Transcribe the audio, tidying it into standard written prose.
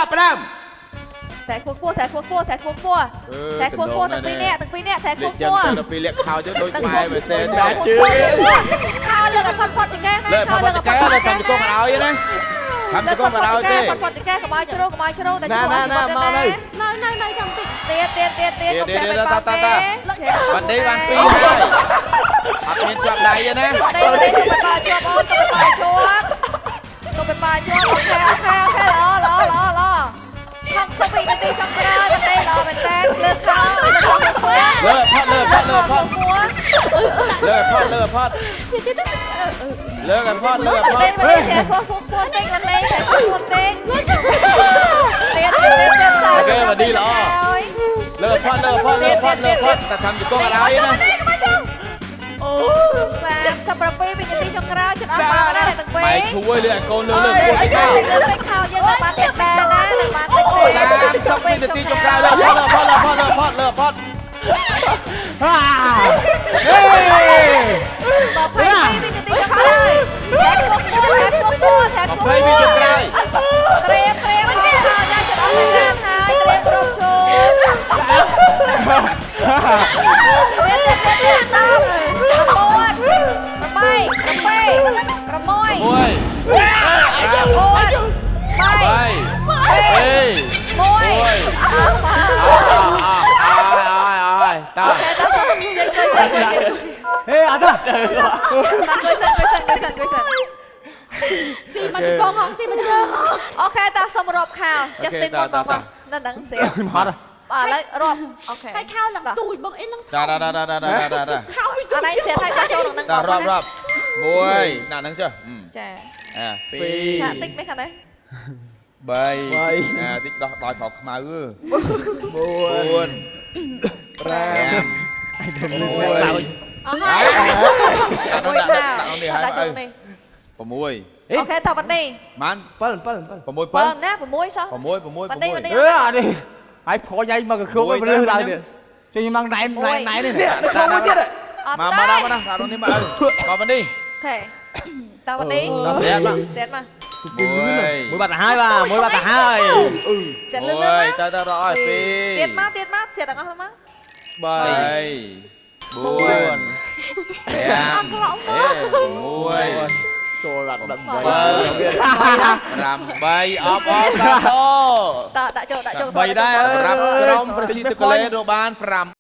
ចាប់ផ្ដើម តែខ្ពស់ខ្ពស់តែខ្ពស់ខ្ពស់តែខ្ពស់ខ្ពស់តែខ្ពស់ខ្ពស់ទាំងពីរនាក់ទាំងពីរនាក់តែខ្ពស់ លាកចឹង ខ្ពស់ ទៅដល់ពេលលាក់ខោទៅដូចខ្មែរមែនទេ តែជឿខោលើកឲ្យផុតផុតចង្កេះណា លើ ខោ ផុត លើកឲ្យ ចកែ ផុតផុតចង្កេះ ដល់ធ្វើជង្គង់អត់ឲ្យណាធ្វើជង្គង់អត់ឲ្យទេ ផុតផុតចង្កេះកុំឲ្យជ្រុលកុំឲ្យជ្រុលតែជ្រុល ណា ឲ្យ ណាមកនៅ នៅនៅនៅចាំតិច ទៀតទៀតទៀតទៀតកុំតែបោកទេ បានទេបានពីរហើយអត់មានជាប់ដៃទេណា ទេទេទៅបោជាប់អូនទៅបោជាប់ទៅបោជាប់ OK OK OK ល្អល្អល្អល្អ60វិនាទីចុងក្រោយបាទទេល្អមែនតើលើខោលើខោខ្ពស់ លើផុតលើផុតលើផុត ខ្ពស់ លើផុតលើផុតលើกันផុតលើផុត ទេទេទេខ្ពស់ខ្ពស់តិចទេទេខ្ពស់តិចទៀតទៀតទៀត OK បាទឌីល្អលើផុតលើផុតលើផុតលើផុតតែធ្វើជង្គង់អត់ឲ្យណា ទេកុំឲ្យជុំអូ37វិនាទីចុងក្រោយចិត្តអស់មកដែរទាំងពីរ ម៉ែឈួយលើកូនលើលើ អើ ពោះ យ តិច លើតិចខោយើងនៅបានតិចដែរណានៅបានតិចទេ 30វិនាទីចុងក្រោយលើផុតលើផុតលើផុតលើផុត ហាហេ 22វិនាទីចុងក្រោយតែខ្ពស់ខ្ពស់តែខ្ពស់ខ្ពស់តែខ្ពស់ 20វិចុងក្រោយ ត្រៀមត្រៀមខោញ៉ាំចិត្តអស់ទៅហើយត្រៀមគ្រប់ជូនទៀតទៀតទៀត10 9 8 7 6 1 4 3 3 2 1 1 អស់មក អើយតើ OK តោះសុំចេញអង្គុយសិនអង្គុយ ហេអត់ទេ តោះអង្គុយសិនអង្គុយសិនអង្គុយសិនអង្គុយសិន ស៊ីមកជង្គង់ហងស៊ីមកជង្គង់ OK តោះសុំរាប់ខោ Justin មុនមកមកនៅដឹងស្រាប់ ហត់ បាទឥឡូវរាប់ OK តែខោឡើងទូចបងអីឡើង តាតាតាតាតាតាតា ខោវា អត់ឯងស្រាប់ហើយក៏ចូលក្នុងនឹង តារាប់រាប់មួយដាក់ហ្នឹងចុះ ចា អា2 ហាក់តិចមិនខាងនេះ 3អាតិចដោះដល់ក្រខ្មៅ4 5 អស់ហើយ ដាក់ មួយ ដាក់ ខោ ដាក់នេះហើយ ដាក់ចូលនេះ 6 OK តោះបាត់នេះ ម៉ាន 7 7 7 6 បើ 7 ណា6សោះ 6 6 បាត់នេះបាត់នេះ អឺអានេះហើយផញ៉ៃមកកគ្រូមិនលឺឡើងទៀតជួយខ្ញុំឡើងណែណែណែនេះ នេះក្នុងមួយទៀត អត់ មក ទេ មកមកដាក់នេះមកមកបាត់នេះ OK តោះបាត់នេះ តោះស្រាប់មក ស្រាប់មក មួយបាត់ទៅហើយបាទមួយបាត់ទៅហើយ ស្រាប់លឿនលឿនមក ទៅទៅរកឲ្យ2 ទៀតមកទៀតមកស្រាប់ទាំងអស់មក 3 4 5 6 ចូលដល់ដល់ 7 8អបអរសាទរ តោះដាក់ចូលដាក់ចូល បីដែរ សម្រាប់ក្រុមប្រស៊ីតកូឡេរកបាន5